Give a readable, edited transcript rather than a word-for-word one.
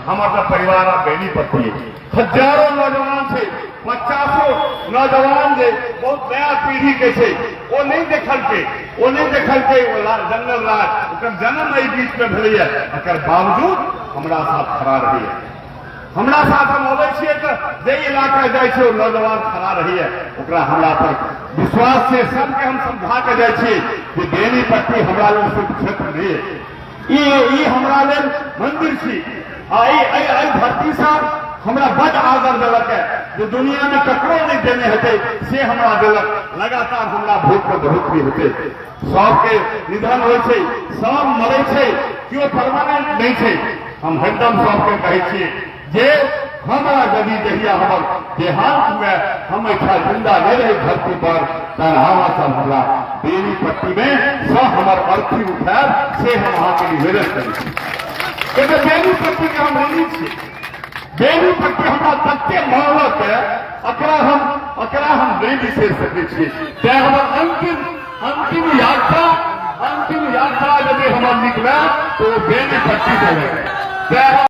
हमर तऽ परिवार आ बेनीपट्टी हजारो नौजवान छै, पचासो नौजवान जे बहुत नया पीढ़ी के छै, ओ नहि देखलकै, ओ नहि देखलकै ओ जंगल राज। ओकर जन्म एहि बीच में भेलैए, एकर बावजूद हमरा साथ खड़ा रहैए। हमरा साथ हम अबै छियै तऽ जाहि इलाका जाइ छियै, ओ नौजवान खड़ा रहैए। ओकरा हमरा पर विश्वास छै। सबके हम समझा के जाइ छियै जे बेनीपट्टी हमरा लेल सिर्फ क्षेत्र नहि, ई ई हमरा लेल मंदिर छी आ एहि धरतीसँ हमरा बड आदर देलक है, जे दुनिया में ककरो नहि देने हेतै से हमरा देलक। लगातार हमरा भोट पर बढ़ोतरी हेतै। सबके निधन होइ छै, सब मरै छै, केओ परमानेंट नहि छै। हम हरदम सबके कहै छियै जे हमरा यदि जहिया हमर देहांत हुए, हम एहिठाम जिंदा नहि रही धरती पर, तहन अहाँ सब हमरा बेनीपट्टी में सँ हमर अर्थी उठायब, से हम अहाँके निवेदन करै छी। कियाकि बेनीपट्टी के हम ऋणी छी। बेनीपट्टी हमरा तते मानलक है, एकरा हम नहि बिसरि सकै छियै। तें हमर अंतिम अंतिम यात्रा, अंतिम यात्रा यदि हमर निकले तो ओ बेनीपट्टी से होय। तें